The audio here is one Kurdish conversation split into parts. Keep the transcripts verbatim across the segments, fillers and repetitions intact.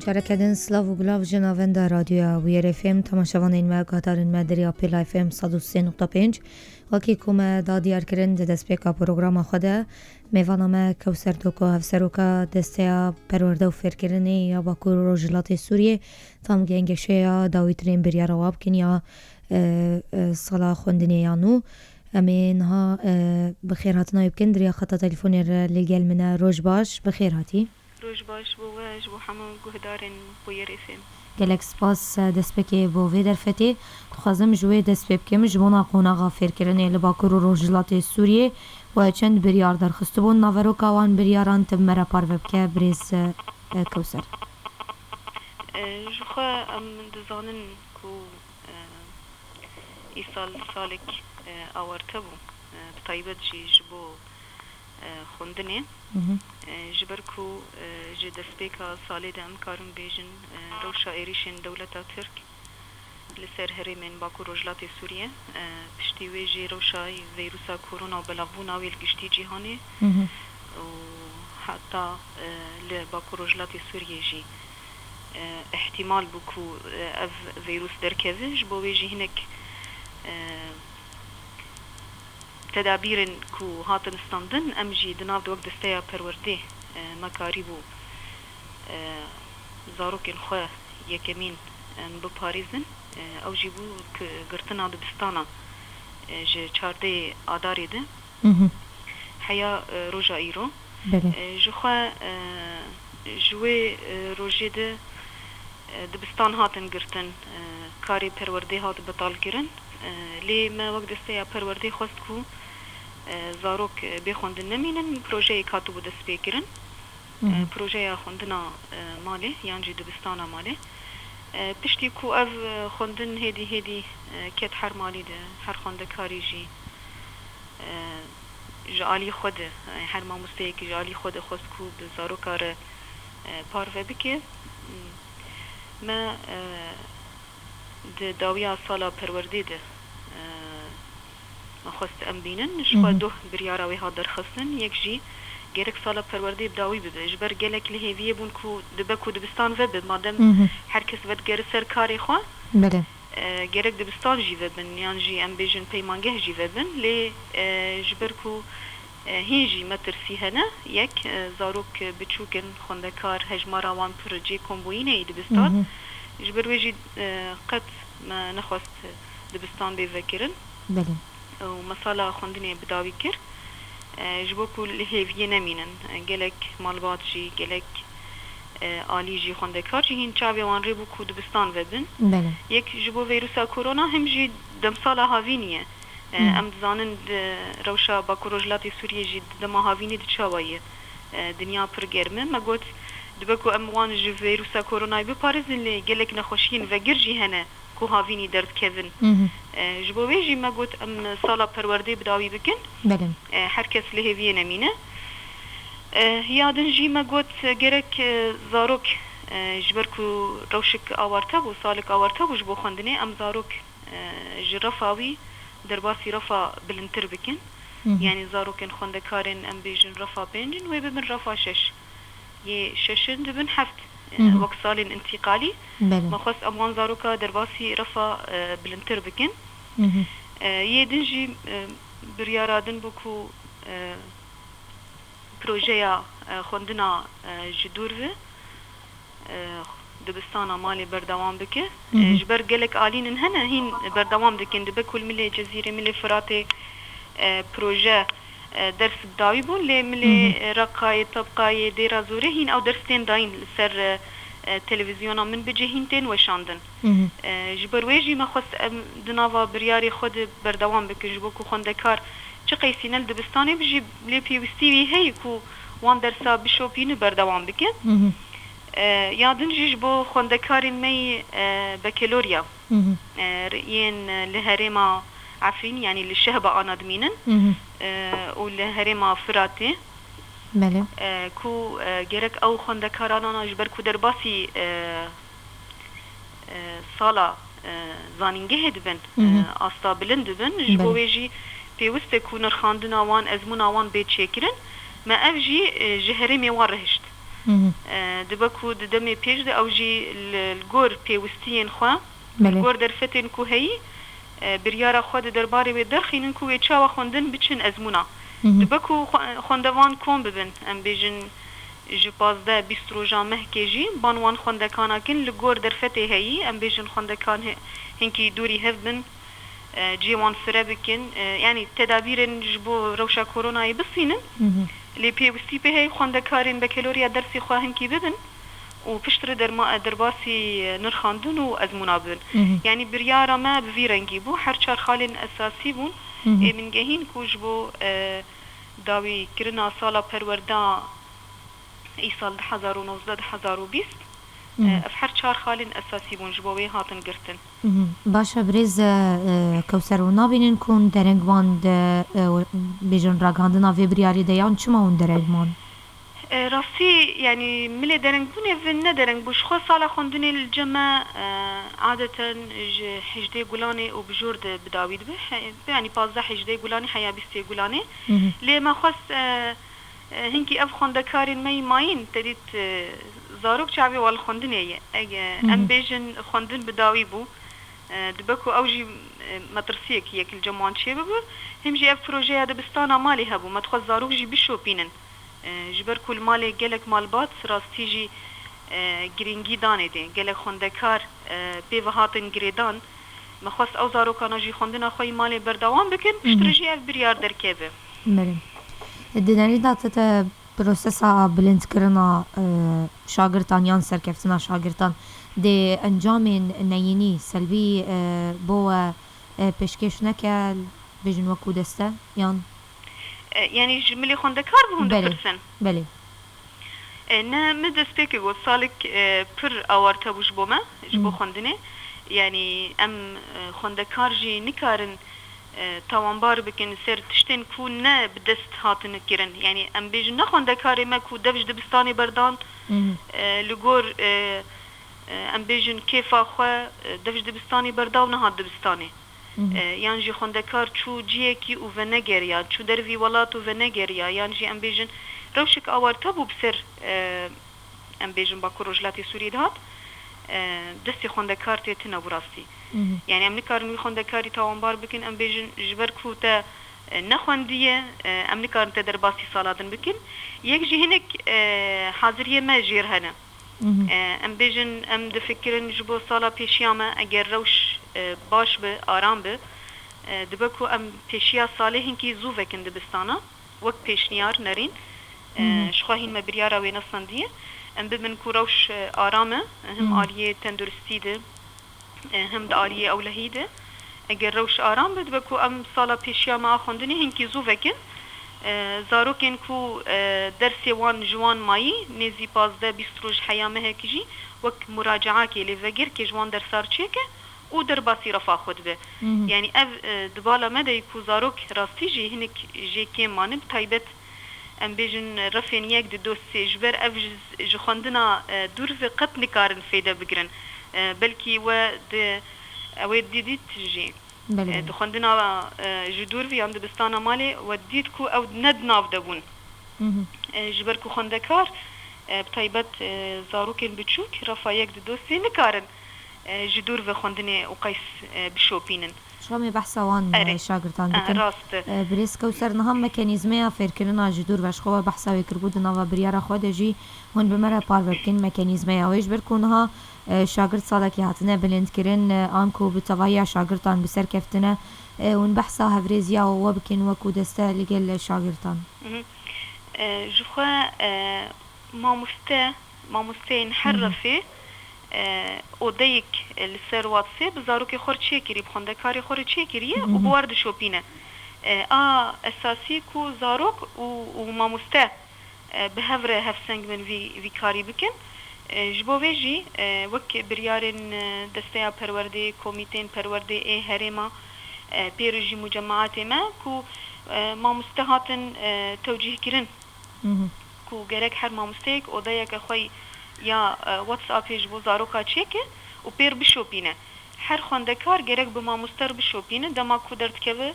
Careke din silav û gulav ji navenda Radyoya Wiyerê F M, temaşevanên me, guhdarên me di riya Pêla F M sed û sê nokta pênc. Wekî ku me da diyar kirin di destpêka programa xwe de, mêvana me Kewser Doko, hevseroka Desteya Perwerde û Fêrkirinê ya Bakur û Rojhilatê Sûriyê, tam gengeşeya dawîtirên biryara wa bikin ya, e, e, sala xwendinê ya nû. Em ê niha, e, bi xêrhatina wî bikin, di riya xeta telefonê re li gel min e. Roj baş, bi xêr hatî. Roj baş bo we, ji bo hemû guhdarên Bûyerê F M. Gelek spas, e, destpêkê bo vê derfetê. Dixwazim ji wê dest pê bikim, ji bona qonaxa fêrkirinê li Bakur û Rojhilatê Sûriyê we çend biryar derxistibûn? Naveroka wan biryaran tu bi me re parve bike, birêz, e, e, Kewser. E, ji xwe em dizanin ku, e, îsal salek, e, awarte bû, e, bi taybet jî ji bo, e, xwendinê. Mhm. E, ji ber ku, e, ji destpêka salê de em karin bêjin, e, rewşa êrîşên dewleta Tirk li ser herêmên Bakur Rojhilatê Sûriyê, e, piştî wê jî rewşa vîrusa korona û belavbûna wê li giştî cîhanê Mhm. û heta, e, li Bakur Rojhilatê Sûriyê jî, e, îhtîmal bû ku, e, ev vîrus derkeve. Ji bo wê jî hinek, e, tedabîrên ku hatin standin, em jî di nav de wek desteya perwerdê, e, me karîbû, e, zarokên xwe yekemîn, em biparêzin. E, ew jî bû ki girtina dibistana, e, ji çardeh Adarê de Mhm. heya, e, roja îro. Belê. E, ji xwe, e, ji wê, e, rojê de, e, dibistan hatin girtin, e, karê perwerdê hat betalkirin. E, lê me wek desteya perwerdê xwest ku, e, zarok, e, bê xwendin nemînin, projeyek hatibû destpêkirin. Mhm. E, projeya xwendina, e, malê yan jî dibistana malê. E, piştî ku ev, e, xwendin hêdî hêdî, e, ket her malî de, her xwendekarî jî, e, ji alî xwe de, e, her mamosteyekî ji alî xwe de xwest ku bi zaroka re, e, parve bike. Me, e, di dawiya sala perwerdê de, e, me xwest em bînin. Ji xwe Mhm. doh biryara wê hat derxistin. Yek jî gerek sala perwerdê bi dawî bibe. Ji ber gelek li hêviyê bûn ku dibe ku dibistan vebe, madem Mhm. her kes vedigere ser karê xwe. Belê. E, gerek dibistan jî vebin, yan jî em bêjin peymangeh jî vebin, lê, e, ji ber ku, e, hîn jî metirsî hene, yek, e, zarok, e, biçûk in, xwendekar, hejmara wan pir cê komboyînê yî dibistan. Mhm. Ji ber wê jî, e, qet me nexwest dibistan bê vekirin. Belê. Û me sala xwendinê bi dawî kir. E, ji bo ku li hêviyê nemînin. E, gelek malbat jî, gelek, e, alî jî, xwendekar jî hîn çavê wan rê bû ku dibistan vebin. Belê. Yek ji bo vîrusa korona, him jî demsala havînî ye. E, Hı. Em dizanin di rewşa Bakur Rojhilatê Sûriyê jî di dema havînî di çawa ye. E, dinya pir germ e. Me got, dibe ku em wan ji vîrusa koronayê biparêzin, lê gelek nexweşiyên vegir jî hene ku havînî derdikevin. Hı hı. E, ji bo wê jî me got em sala perwerdê bi dawî bikin. Belê. E, her kes li hêviyê nemîne. E, ya din jî me got gerek, e, zarok, e, ji ber ku rewşik awarte bû, salik awarte bû ji bo xwendinê, em zarok, e, ji refa wî derbasî refa bilindtir bikin. Hı hı. Yanî zarokên xwendekarên em bêjin refa pênc in, wê bibin refa şeş. Yê şeşin dibin heft, e, Hı hı. wek salên întîqalî. Belê. Me xwest em wan zaroka derbasî refa, e, bilindtir bikin. Hı hı. E, yê din jî, e, biryara din bû ku, e, projeya, e, xwendina, e, ji dûr ve, e, dibistana malê berdewam bike. Hı hı. E, ji ber gelek alînin hene hîn berdewam dikin. Dibe ku li milê Cezîrê, milê Firatê, e, proje, e, ders bi dawî bûn, lê milê, Hı hı. e, Reqayê, Tebqayê, Dêra Zorê hîn ew ders tên dayîn li ser, e, e, televîzyona Minbicê hîn tên weşandin. Hı hı. E, ji ber wê jî me xwest em di nava biryarê xwe de berdewam bikin, ji bo ku xwendekar çi qeysî ne li dibistanê bijî, lê pêwîstî wî heye ku wan dersa bişopîne berdewam bike. Hı hı. E, ya din jî ji bo xwendekarên me yê, e, bekelorya, Hı hı. e, yên, e, li herêma Efrîn, yanî li Şehba ana dimînin, Hı hı. e, û li herêma Firatê, Belê. e, ku, e, gerek ew xwendekarana ji ber ku derbasî, e, e, sala, e, zanîngehê dibin, Hı hı. e, asta bilind dibin. Ji bo Belê. wê jî pêwist e ku nirxandina wan, ezmûna wan bê çêkirin. Me ev jî, e, ji herêmê wan re hişt. Hı hı. E, dibe ku di demê pêş de ew jî li, li gor pêwistiyên xwe, li Belê. gor derfetên ku heyî, e, biryara xwe di derbarê wê derxînin ku wê çawa xwendin biçin ezmûna. Hı hı. Dibe ku xwe-, xwendevan kom bibin, em bêjin ji pazdeh bîst roja mehkê jî ban wan xwendekan nakin, li gor derfetê heyî, em bêjin xwendekan hi-, hinkî dûrî hev bin, e, cihê wan fire bikin. E, yanî tedabîrên ji bo rewşa koronayê bisînin. Hı hı. Lê pêwistî pê heye xwendekarên bekeloriya dersê xwe hinkî bibin û piştre derma-, derbasî, e, nirxandin û ezmûna bibin. Hı hı. Yanî biryara me bi vî rengî bû. Her çar xalên esasî bûn. Hı hı. Ê min gehîn ku ji bo, e, dawîkirina sala perwerda îsal du hezar û nozdeh, du hezar û bîst, Hı hı. e, ev her çar xalên esasî bûn ji bo wê hatin girtin. Mhm. Baş e, birêz, e, e, Kewser, hûn nabînin ku hûn dereng man di, e, bêjin ragihandina vê biryarê de, yan çima hûn dereng man? E, rastî, yanî milê derengbûnê vin ne dereng bû. Ji xwe sala xwendinê li cem me, e, adeten ji hejdê Gulanê û bi jor de bi dawî dibe. He, yanî pazdeh hejdê Gulanê heya bîstê Gulanê. Mhm. Lê me xwest, e, E, hinkî ev xwendekarên me yî mayîn, te dît, e, zarok çavê wan li xwendinê ye. Ege Hı hı. em bêjin xwendin bi dawî bû, e, dibe ku ew jî, e, metirsiyekî yek li cem wan çêbibe. Him jî ev projeya dibistana malê hebû. Me dixwest zarok jî bişopînin. E, ji ber ku li malê gelek malbat rastî jî, e, girîngî danê dê. Gelek xwendekar, e, pê ve hatin girêdan. Me xwest ew zarokana jî xwendina xwe yî malê berdewam bikin, Hı hı. piştre jî ev biryar derkeve. Belê. Di derê de te, te prosesa bilindkirina, e, şagirtan yan serkeftina şagirtan dê encamên neyînî, selbî, e, bo we, e, pêşkêş neke, bêjin wekû deste, yan? E, yanî ji milê xwendekar bi hûn Belê, dipirsin? belê. E, ne, min destpêkê got, salek, e, pir awarte bû ji bo me, ji bo Hı. xwendinê. Yanî em, e, xwendekar jî nikarin, e, tawanbar bikin ser tiştên ku ne bi dest hatine kirin. Yanî em bêjin ne xwendekarê me ku dev ji dibistanê berdan, Hı hı. e, li gor, e, e, em bêjin kêfa xwe, e, dev ji dibistanê berda û nehat dibistanê. Hı hı. E, yan jî xwendekar çû ciyekî û venegeriya, çû dervî welat û venegeriya, yan jî em bêjin rewşek awarte bû bi ser, e, em bêjin Bakur Rojhilatê Sûriyê dihat, e, destê xwendekar tê tune bû rastî. Hı hı. Yanî em nikarin wî xwendekarî tawanbar bikin, em bêjin ji ber ku te, e, nexwendiye, e, em nikarin te derbasî sala din bikin. Yek jî hinek, e, haziriyê me jêr hene. Mhm. E, em bêjin, em difikirin ji bo sala pêşiya me, eger rewş, e, baş bi, aram bi, e, dibe ku em pêşiya salê hinkî zû vekin dibistana, wek pêşniyar, nerîn. E, Mhm. ji xwe hîn me biryara wê nestandiye. Em bibin ku rewş, e, aram e, him Mhm. aliyê tenduristî de, e, him di aliyê ewlehî de. Eger rewş aram be, dibe ku em sala pêşiya me a xwendinê hinkî zû vekin. E, zarokên ku, e, dersê wan ji wan mayî, nêzî pazdeh bîst roj heya mehekî jî wek muracaakê, lêvegirkê ji wan dersar çêke û derbasî refa xwe dibe. Mhm. Yanî ev, e, di bala me de ye ku zarok rastî jî hinek jê kêm mane, bi taybet em bêjin refên yek, di, du, sê, ji ber ev ji, ji xwendina, e, dûr ve qet nikarin fêde bigirin. E, belkî we di, ew ê dî dît jî. Belê, E, belê. di xwendina, e, ji dûr ve yan dibistana malê we dît ku ew ne di nav de bûn. Mhm. E, ji ber ku xwendekar, e, bi taybet, e, zarokên biçûk refa yek, di, du, sê nikarin, e, ji dûr ve xwendinê û qeys, e, bişopînin. Ji xwe em ê behsa wan, Erê. e, şagirtan E, bikin. rast e. E, birêz Kewser, niha mekanîzmeya fêrkirina ji dûr ve, ji xwe we behsa wê kiribû di nava biryara xwe de jî, hûn bi me re parve bikin mekanîzmeya wê, ji ber ku niha, e, şagirt salekî hatine bilindkirin, e, anku bi tevahiya şagirtan bi ser keftine, e, hûn behsa hevrêziya we bikin wekû deste li gel şagirtan. Mhm. E, ji xwe, e, mamoste, mamosteyên her Hı hı. refê, e, odeyek, e, li ser WhatsApp bi zarokê xwe re çêkirî, bi xwendekarê xwe re çêkiriye Hı û hı. bi wer dişopîne. E, a esasî ku zarok û, û mamoste, e, bi hev re hevseng bin vî, vî karî bikin. E, ji bo vê jî, e, wek biryarên, e, Desteya Perwerdê, komîteyên perwerdê ê herêma, e, pêro jî mucemaatê me ku, e, mamoste hatin, e, tewcîhkirin. Mhm. Ku gerek her mamosteyek odeyeke xwe ya, e, WhatsAppê ji bo zaroka çêke û pêr bişopîne. Her xwendekar gerek bi mamoste re bişopîne, dema ku derdikeve,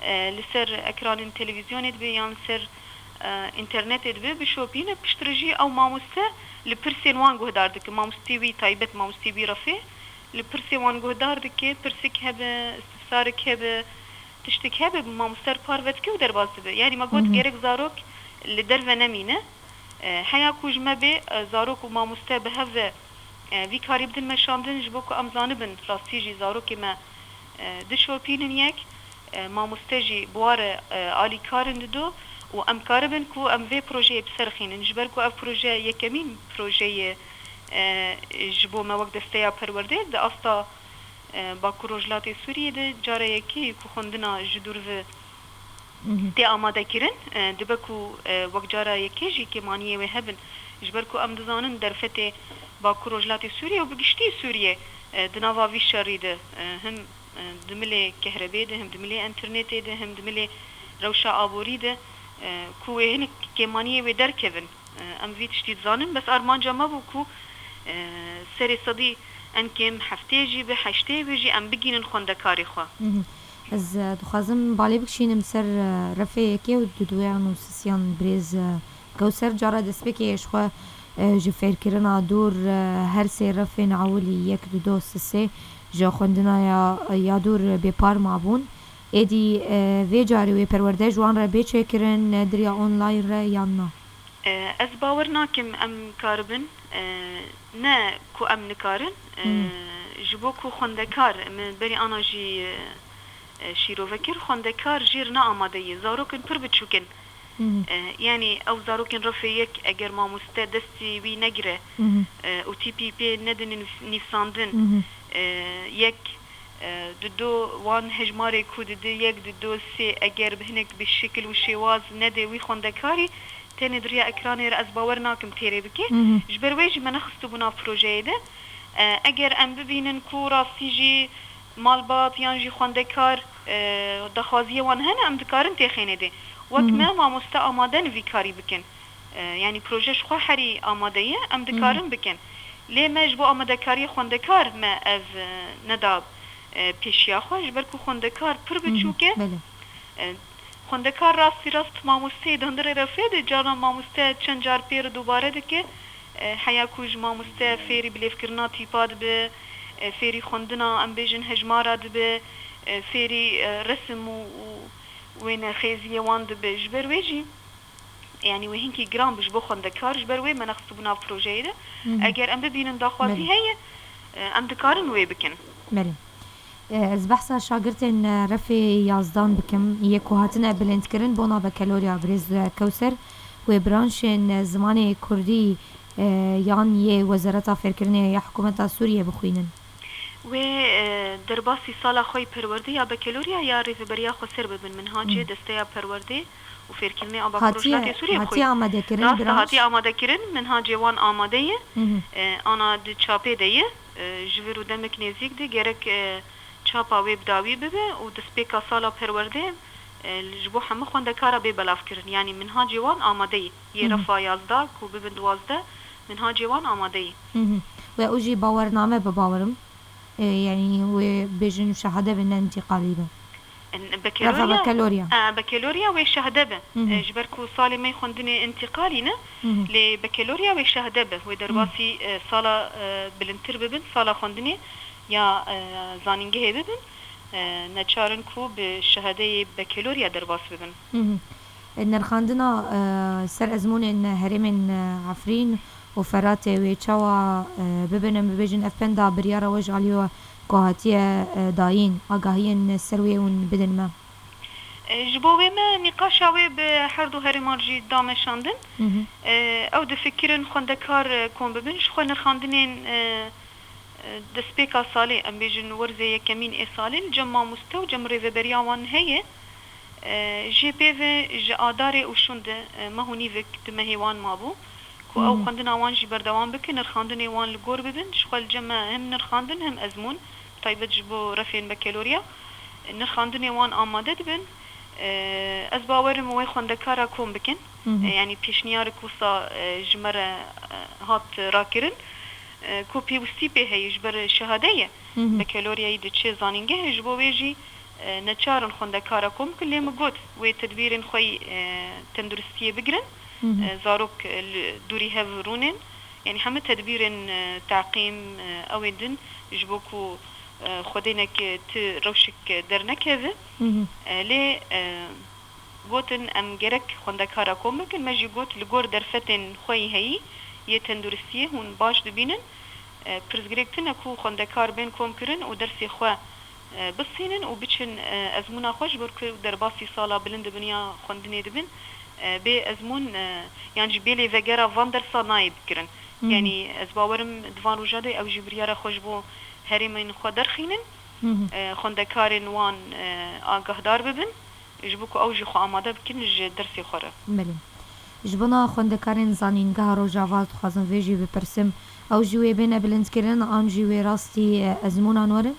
e, li ser ekranên televîzyonê dibe yan li ser, e, înternetê dibe, bişopîne, piştre jî ew mamoste li pirsên wan guhdar dike. Mamostê wî taybet, mamostê wî refê li pirsên wan guhdar dike, pirsik hebe, istifsarik hebe, tiştik hebe, bi mamoste re parve dike û derbas dibe. Yanî me got, Hı hı. gerek zarok li derve nemîne. E, heya ku ji me bê, e, zarok û mamoste bi hev ve, e, vî karî bidin meşandin, ji bo ku em zanibin, rastî jî zarokê me, e, dişopînin yek, e, mamoste jî bi wa re, e, alîkarin dido û em karibin ku em vê projeyê bi ser xînin. Ji ber ku ev proje yekemîn proje ye, e, ji bo me wek desteya perwerdê di asta, e, Bakur Rojhilatê Sûriyê de cara yekê ku xwendina ji dûr ve Mhm. tê amadekirin. E, dibe ku, e, wek cara yekê jî kêmaniyê wê hebin. Ji ber ku em dizanin derfetê Bakur Rojhilatê Sûriyê û bi giştî Sûriyê, e, di nava vî şerî de, e, him, e, di milê kehrebê de, him di milê înternetê de, him di milê rewşa aborî de, e, ku wê hinek kêmaniyê wê derkevin. E, em vî tiştî dizanin, bes armanca me bû ku, e, serê sedî en kêm heftê jî bi heştê wê jî em bigînin xwendekarê xwe. Mhm. Ez, e, dixwazim balê bikişînim ser, e, refê yekê û duduyan û sisiyan birêz, e, Kewser cara destpêkê ji xwe, e, ji fêrkirina dûr, e, her sê refên ewilî yek, du, do, sisê ji xwendina ya, ya dûr bêpar mabûn. Êdî, e, vê carê wê perwerde ji wan re bê çêkirin, ne di riya online re yan na? E, ez bawer nakim em karibin, e, ne ku em nikarin, e, Hmm. ji bo ku xwendekar, min berî ana jî, e, e, şîrove kir, xwendekar jê re ne amade ye. Zarok in pir biçûk in. Mhm. E, yanî ew zarokên refê yek eger mamoste destî wî negire, Mhm. e, û tîpî pê nedin nivs-, nivsandin, Mhm. e, yek, e, dido wan hejmarê ku didi, yek, dido, sê, eger bi hinek bi şekil û şêwaz nedê wî xwendekarî, tenê di riya ekranê re ez bawer nakim têrê bike. Mhm. Ji ber wê jî me nexistibû nav projeyê de. E, eger em bibînin ku rastî jî malbat yan jî xwendekar, e, daxwaziye wan hene, em dikarin têxêne de. Wek Mhm. me mamoste amade in vî karî bikin. E, yanî proje ji xwe herî amade ye, em Hı hı. dikarin bikin. Lê me ji bo amadekariyê xwendekar me ev, e, neda, e, pêşiya xwe, ji ber ku xwendekar pir Hı hı. biçûk e. Belê. E, xwendekar rastî rast mamosteyê di hundirê refê de, carna mamoste çend car pê re dubare dike. E, heya ku ji mamoste fêrî bilêvkirina tîpa dibe, e, fêrî xwendina, em bêjin, hejmara dibe, e, fêrî, e, resim û, û wênexêziyê wan dibe. Ji ber wê jî, yanî wê hinkî giran bi ji bo xwendekar, ji ber wê me nexistibû nav projeyê de. Hı hı. Eger em bibînin daxwazî Belê. heye, e, em dikarin wê bikin. Belê. E, ez behsa şagirtên, e, refê yazdan bikim, yê ku hatine bilindkirin bona bekelorya birêz, e, Kewser, wê branşên, e, zimanê kurdî, e, yan yê Wezareta Fêrkirinê ya Hikûmeta Sûriyê bixwînin. Wê, e, derbasî sala xwe yî perwerdê ya bekelorya ya rêveberiya xweser bibin. Minhacê Hmm. Desteya Perwerdê û Fêrkirinê a Bakur Hatiye, Rojhilatê Sûriyê hatiye bixwînin. amadekirin, Rast e, branş? hatiye amadekirin, minhacê wan amade ye. Hı hı. E, ana di çapê de ye. E, ji vir û demek nêzîk de gerek, e, çapa wê bi dawî bibe û destpêka sala perwerdê, e, ji bo hemû xwendekara bê belavkirin. Yanî minhacê wan amade ye. Yê Hı hı. refa yazdeh ku bibin duwazdeh, minhacê wan amade ye. Hı hı. We û jî bawername bi bawerim. E, yanî wê bêjin şehade be ne întîqalî be. En-, Refa bekelorya, bekelorya. e, bekelorya wê şehde be. Hı hı. E, ji ber ku salê me xwendinê întîqalî ne, Hı hı. lê bekelorya wê şehde be. Wê derbasî, e, sala, e, bilindtir bibin, sala xwendinê ya, e, zanîngehê bibin, e, neçar in ku bi şehedeyê bekelorya derbas bibin. Hı hı. E, nirxandina, e, ser ezmûnên herêmên, e, Efrîn û Feratê wê çawa, e, bibin? Em bibêjin ev penda biryara we ji aliyê we ku hatiye, e, dayîn, agahiyên ser wê hûn bidin me. E, ji bo wê me nîqaşa wê bi her du herêman jî da meşandin. Hı hı. E, ew difikirin xwendekar, e, kom bibin, ji xwe nirxandinên, e, e, destpêka salê, em bêjin werzê yekemîn ê salê, li cem mamoste û cem rêveberiya wan heye. E, jê pê ve ji Adarê û şûnde, e, meh û nîvek di mehê wan mabû ku ew Hı hı. xwendina wan jî berdewam bike, nirxandinê wan li gor bibin. Ji xwe li cem me him nirxandin, him ezmûn, taybet ji bo refên bekeloriya. Nirxandinê wan amade dibin. E, ez bawerim wê xwendekara kom bikin. Hı hı. E, yanî pêşniyarek wisa, e, ji me re, e, hat rakirin, e, ku pêwistî pê heye ji ber şehade ye. Hı hı. Bekeloryayî diçe zanîngehê, ji bo wê jî, E, neçar in xwendekara kom bikin, lê min got, wê tedbîrên xwe yî, e, tenduristiyê bigirin. Hı hı. E, zarok, e, li dûrî hev rûnin. Yanî hemû tedbîrên, e, teqîm, e, ew ê din ji bo ku, e, xwedênek, e, ti rewşik, e, dernekeve. Hı hı. E, lê, e, gotin, em gerek xwendekara kom bikin. Me jî got, li gor derfetên xwe yî heyî yê tenduristiyê hûn baş dibînin. E, pirsgirêk tune ku xwendekar bên komkirin û dersê xwe, e, bistînin û biçin, e, ezmûna xwe, ji ber ku derbasî sala bilind dibin ya xwendinê dibin, e, bê ezmûn, e, yan jî bê lêvegera van dersa nayê bikirin. Hı hı. Yanî ez bawerim di van roja de ew jî biryara xwe ji bo herêmên xwe derxînin, Hı hı. e, xwendekarên wan, e, agahdar bibin. Ji bo ku ew jî xwe amade bikin ji dersê xwe re. Belê. Ji bona xwendekarên Zanîngeha Rojava dixwazim vê jî bipirsim, ew jî wê bêne bilindkirin an jî wê rastî, e, ezmûnan werin?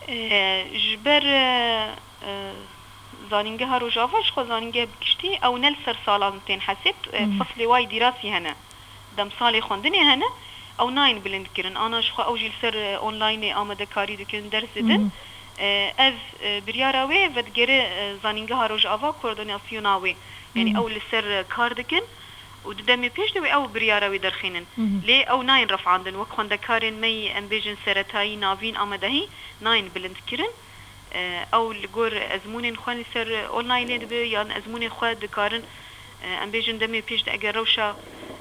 E, ji ber, e, e, Zanîngeha Rojava ji xwe zanîngeh bi giştî ew ne li ser salan tên hesêb, e, Hı hı. feslê wayî dîrasî hene. Demsalê xwendinê hene, ew nayên bilindkirin. Ana ji xwe ew jî li ser, e, onlaynê amadekarî dikin, ders didin. Hı hı. E, ev, e, biryara wê vedigere, e, Zanîngeha Rojava koordînasyona wê. Yanî Hı hı. ew li ser, e, kar dikin û di demê pêş de wê ew biryara wê derxînin. Hı hı. Lê ew nayên refandin. Wek xwendekarên me yî, em bêjin seretayî, navîn, amadehî nayên bilindkirin. E, ew li gor ezmûnên xwe li ser onlaynê dibe yan ezmûnê xwe dikarin, e, em bêjin demê pêş de eger rewşa,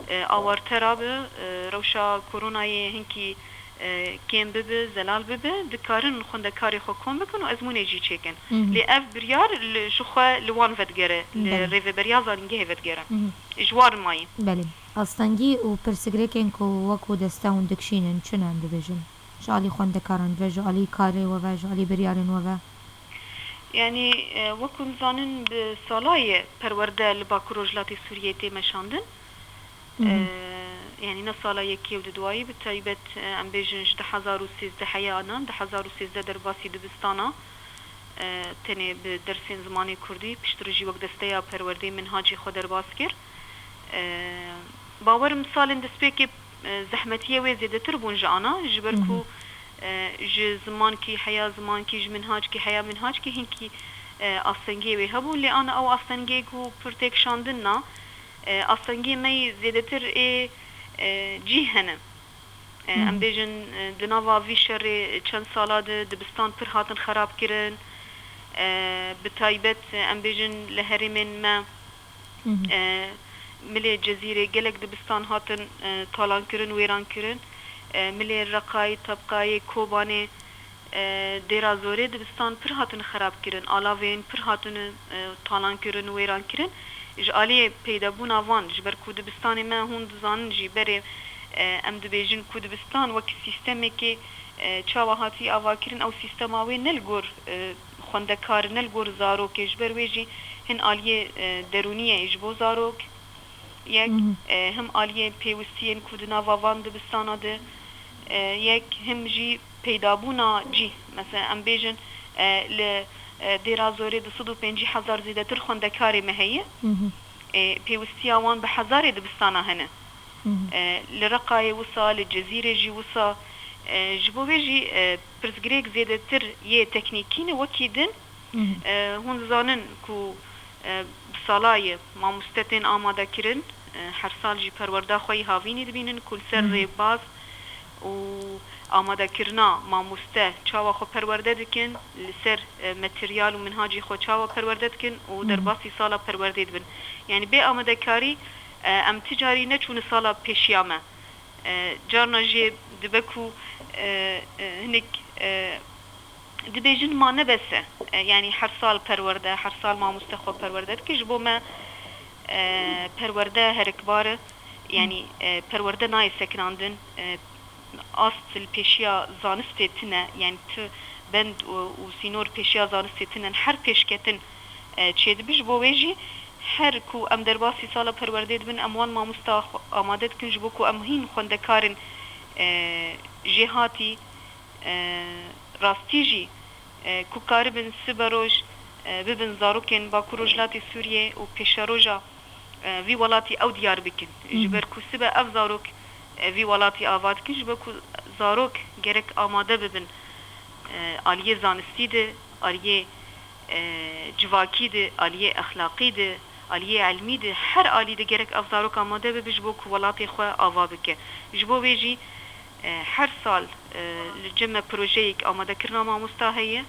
e, awarte rabe, e, rewşa koronayê hinkî, e, kêm bibe, zelal bibe, dikarin xwendekarê xwe kom bikin û ezmûnê jî çêkin. Hı hı. Lê ev biryar li, ji xwe li wan vedigere, li Belê. Rêveberiya zanîngehê vedigere. Hı hı. Ji wan mayî. Belê. Astengî û pirsgirêkên ku wekû deste hûn dikişînin çi ne, em bibêjin? Ji alî xwendekaran ve, ji alî karê we ve, ji alî biryarên we ve? Yanî, e, wekû em zanin bi sala ye perwerde li Bakur Rojhilatê Sûriyeyê tê meşandin. Hı hı. E, yanî ne sala yekê û duduwayî, bi taybet, e, em bêjin ji du hezar û sêzdehê ya nan, du hezar û sêzdeh derbasî dibistana, e, tenê bi dersên zimanê kurdî, piştre jî wek desteya perwerdeyê minhacî xwe derbas kir. E, bawerim salên destpêkê, e, zehmetiyê wê zêdetir bûn ji ana, ji ber Hı hı. ku, e, ji zimankî heya zimankî, ji minhackî heya minhackî hinkî, e, astengiyê wê hebûn, lê ana ew astengiyê ku pir têkişandin na, e, astengiyê me yî zêdetir ê, e, cî hene. E, Hı hı. em bêjin, e, di nava vî şerê çend sala de dibistan pir hatin xerabkirin. E, bi taybet, e, em bêjin li herêmên me Hı hı. E, milê Cezîrê gelek dibistan hatin, e, talankirin, wêrankirin. E, milê Reqayê, Tebqayê, Kobanê, e, Dêra Zorê dibistan pir hatin xerabkirin, alavên pir hatin, e, talankirin, wêrankirin. Ji aliyê peydabûna van, ji ber ku dibistanê me hûn dizanin jî berê, e, em dibêjin ku dibistan wek sîstemekê, e, çawa hatiye avakirin, ew sîstema wê ne li gor, e, xwendekar, ne li gor zarokê, ji ber wê jî hin aliyê, e, derûnî ye ji bo zarok, yek, Hı hı. e, him aliyê pêwistiyên ku di nava van dibistana de, e, yek, him jî peydabûna cî. Mesela em bêjin, e, li, e, Dêra Zorê du sed û pêncî hezar zêdetir xwendekarê me heye. Hı hı. E, pêwistiya wan bi hezarê dibistana hene. Hı hı. E, li Reqayê wisa, li Cezîrê jî wisa. E, ji bo vê jî, e, pirsgirêk zêdetir yê teknîkî ne wekî din. Hı hı. E, hûn dizanin ku, e, bi sala ye mamoste tên amade kirin, e, her sal jî perwerda xwe yî havînî dibînin ku li ser Hı hı. rêbaz û amadekirina mamoste çawa xwe perwerde dikin, li ser, e, materyal û minhacî xwe çawa perwerde dikin û Hı hı. derbasî sala perwerdê dibin. Yanî bê amadekarî, e, em ti carî neçûne sala pêşiya me. E, carna jê dibe ku, e, e, hinek, e, dibêjin ma ne bes e. E, yanî her sal perwerde, her sal mamoste xwe perwerde dike. Ji bo me, e, perwerde herikbar e. Yanî, e, perwerde nayê sekinandin. E, ast li pêşiya zanistê tune. Yanî tu bend û, û sînor pêşiya zanistê tune. Her pêşketin, e, çêdibe. Ji bo wê jî her ku em derbasî sala perwerdê dibin, em wan mamosta xwe amade dikin, ji bo ku em hîn xwendekarên, e, jêhatî, e, rastî jî, e, ku karibin sibe roj, e, bibin zarokên Bakur Rojhilatê Sûriyê û pêşeroja, e, vî welatî ew diyar bikin. Hı hı. Ji ber ku sibe ev zarok, e, vî welatî ava dikin, ji ber ku zarok gerek amade bibin, e, aliyê zanistî de, aliyê e, civakî de, aliyê exlaqî de, aliyê ilmî de, her alî de gerek ev zarok amade bibe ji bo ku welatê xwe ava bike. Ji bo vê jî e, her sal e, li cem me projeyek amadekirina mamosta heye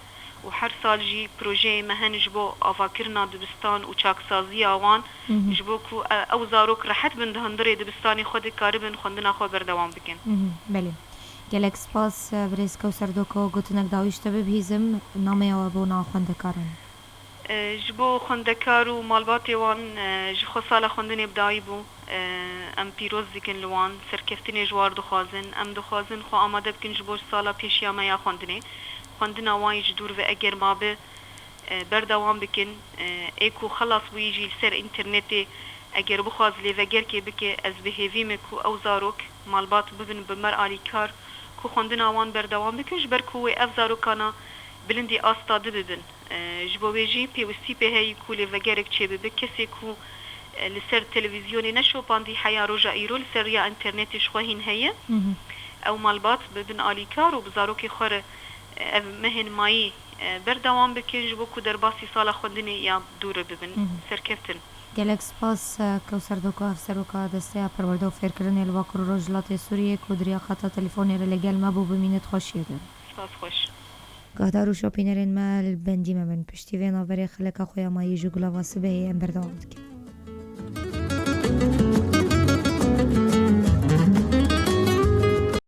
û her sal jî projeyê me hene ji bo avakirina dibistan û çaksaziya wan, ji bo ku e, ew zarok rehet bin di hundirê dibistanê xwe de karibin xwendina xwe berdewam bikin. Mhm, belê. Gelek spas, e, birêz Kewser Doko, gotinek dawî ji te bibihîzim, nameya we bo nav xwendekaran. E, ji bo xwendekar û malbatê wan, e, ji xwe sala xwendinê bi dawî bû. E, em pîroz dikin li wan, serkeftinê ji war dixwazin. Em dixwazin xwe amade bikin ji bo sala pêşiya me ya xwendinê. Xwendina wan yî ji dûr ve eger mabe, e, berdewam bikin. E, ê ku xelas bûyî jî li ser înternetê eger bixwaz lêvegerkê bike, ez bi hêvî me ku ew zarok, malbat bibin bi me re alîkar ku xwendina wan berdewam bikin, ji ber ku wê ev zarokana bilindî asta di bibin. E, ji bo wê jî pêwistî pê heye ku lêvegerek çêbibe. Kesê ku, e, li ser televîzyonê neşopandî heya roja îro li ser riya înternetê ji xwe hîn heye. Mhm. Ew malbat bibin alîkar û bi zarokê xwe re, e, ev mehên mayî, e, berdewam bikin ji bo ku derbasî sala xwendinê ya dû re bibin. Mhm. Serkeftin. Gelek spas, e, Kewser Doko, Hevseroka Desteya Perwerde û Fêrkirinê li Bakur û Rojhilatê Sûriyê ku di riya xeta telefonê re li gel me bû, bimînit xweşiyê de. Spas xweş. Guhdar û şopînerên me li bendî me bin. Piştî vê navberê xeleka xwe ya mayî ji Gulava Sibehê em berdewam dikin.